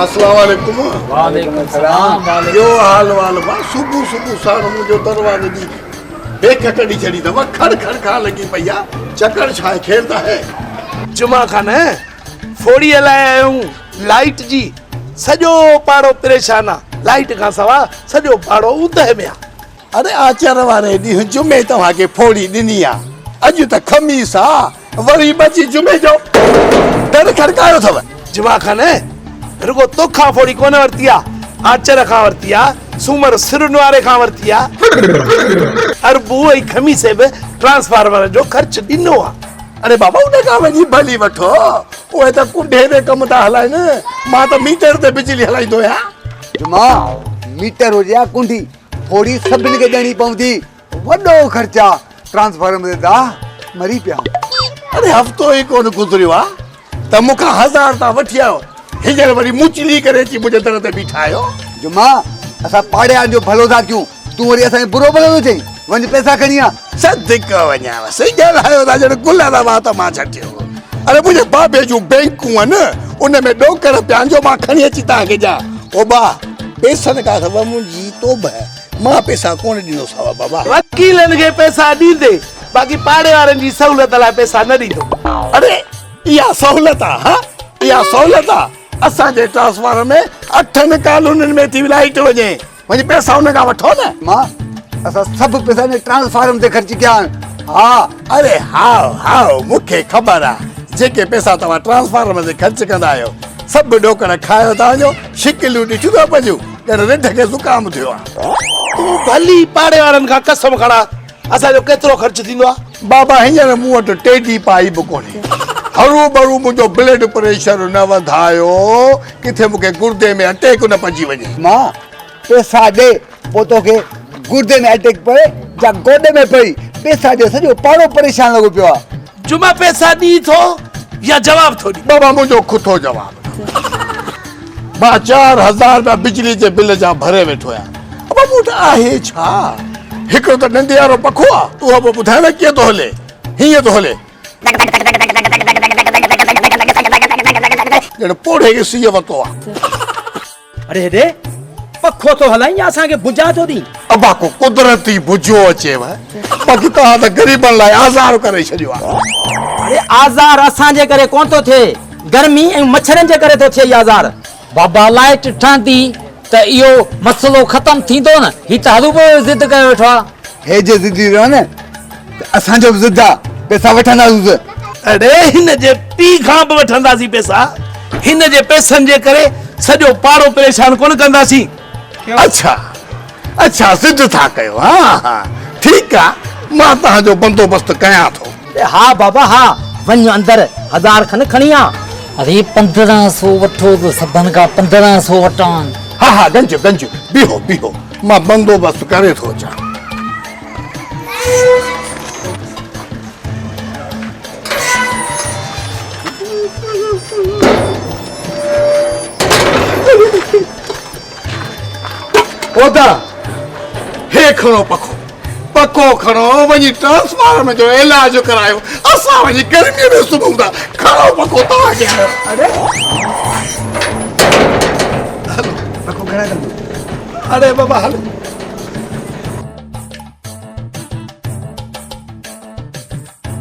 اسلام عليڪم. وعليڪم السلام. ٻيو حال وال وا صبح صبح ساڻ منهنجو دروازي جي بيک ڪڍي ڇڏي اٿو کڙ کڙ کان لڳي پئي آ چڪر ڇا آهي خير ته آهي. جمعه کان نه ڦوڙي لاء آيا آهيون لائيٽ جي سڄو پاڙو پريشان آ لائيٽ کان سوا سڄو پاڙو اوندهه ۾ آ. اڙي آچر واري ڏينهن جمعي توهان کي ڦوڙي ڏني آ اڄ ته خميس آ وري به اچي جمعي جو در کڙڪايو اٿو. جمعه کان نه رڳو توکان ڦوڙي ڪونه ورتي آ آچر کان ورتي آ سومر سرن واري کان ورتي آ اربو ۽ خميسي به ٽرانسفارمر جو خرچ ڏنو آ. اڙي بابا ان کان وڃي ڀلي وٺو اهي ته ڪنڊي تي ڪم ٿا هلائن مان ته ميٽر تي بجلي هلائيندو آهيان. جمعه ميٽر هجي يا ڪنڊي ڦوڙي سڀني کي ڏيڻي پوندي. وڏو خرچ آ. ٽرانسفارمر تي داهه مري پيا. اڙي هفتو ئي ڪونه گذريو آ ته مون کان هزار تان وٺي آيو هينئر وري موچلي ڪري اچي منهنجي در تي بيٺا آهيو. جمعا اسان پاڙي وارن جو ڀلو ٿا ڪيون تون وري اسان جو برو ڀلو ٿو چئين وڃ پئسا کڻي آ. صدقو وڃانو سائين ڳالهايو ٿا ڄڻ گل ٿا وات مان ڇٽيو. اڙي منهنجي بابي جون بينڪون آهن ان ۾ ڏوڪڙ پيا آهن جو مان کڻي اچي توهان کي ڏيان. او با پئسن کان سواء منهنجي توبه مان پئسا ڪونه ڏيندوسانو بابا. وڪيلن کي پئسا ڏيندي باقي پاڙي وارن جي سهولت لاء پئسا نه ڏيندو. اڙي اها سهولت آ ها اها سهولت آ اسان جي ٽرانسفارمر ۾ اٺن ڪالونين ۾ ٿي لائيٽ وڃي. وڃي پئسا ان کان وٺو نه. مان اسان سڀ پئسا ان ٽرانسفارم تي خرچ ڪيا آهن. ها. اري هائو هائو مون کي خبر آ جيڪي پئسا توهان ٽرانسفارم تي خرچ ڪندا آهيو سڀ ڏوڪڙ کايو ٿا وڃو شڪليون ڏٺيون اٿو پنهنجون ڄڻ رڍ کي زڪام ٿيو آ. تون ڀلي پاڙي وارن کان قسم کڻا اسان جو ڪيترو خرچ ٿيندو آ. بابا هينئر مون وٽ ٽيڊي پائي به ڪونهي هروڀرو منهنجو بلڊ پريشر نه وڌايو ڪٿي مون کي گردي ۾ اٽيڪ نه پئجي وڃي. مان پئسا ڏي پوء توکي گردي ۾ اٽيڪ پئي جا گوڏي ۾ پئي پئسا ڏي سڄو پاڙو پريشان لڳو پيو آ. جمعه پئسا ڏي ٿو يا جواب ٿو ڏي. بابا منهنجو کٿو جواب مان 4000 رپيا بجلي جي بل جا ڀري ويٺو آهيان. ابا مون وٽ آهي ڇا؟ هڪڙو ته ڏنڊي وارو پکو آ، اهو به ٻڌاء نه ڪيئن ٿو هلي؟ هيئن ٿو هلي. ڄڻ پوڙهي کي سيء ورتو آ. اڙي هيڏي پکو ٿو هلائين يا اسان کي بجا ٿو ڏين؟ ابا ڪو قدرتي بجو اچيو، باقي توهان ته غريبن لاء آزار ڪري ڇڏيو آ. اڙي آزار اسان جي ڪري ڪونه ٿو ٿئي، گرمي ۽ مڇرن جي ڪري ٿو ٿئي هي آزار. بابا لائٽ ٺهندي ته اهو مسئلو ختم ٿيندو نه، هي ته هروڀرو ضد ڪيو ويٺو آ. هي جي ضدي رهيو نه ته اسان جو به ضد آ، پئسا وٺنداسونس. اڙي هن جي پيء کان به وٺنداسين پئسا، هن جي پئسن جي ڪري سڄو پاڙو پريشان ڪونه ڪنداسين. اڇا اڇا ضد ٿا ڪيو، ها ها ٺيڪ آ مان توهان جو بندوبست ڪيان ٿو. ها بابا ها، وڃ اندر هزار کن کڻي آ. اڙي 15 سو وٺو ته سڀن کان 15 سو وٺان. ها ها گنج گنج بيهو بيهو مان بندوبست ڪري ٿو اچان. اودا هي کڻو پکو پکو کڻو وڃي ٽرانسفارمر جو علاج ڪرايو اسان وڃي گرمي ۾ سمهون ٿا کڻو پکو توهان کي آيو. اڙي پکو گهڻا ڪندو؟ اڙي بابا هلو.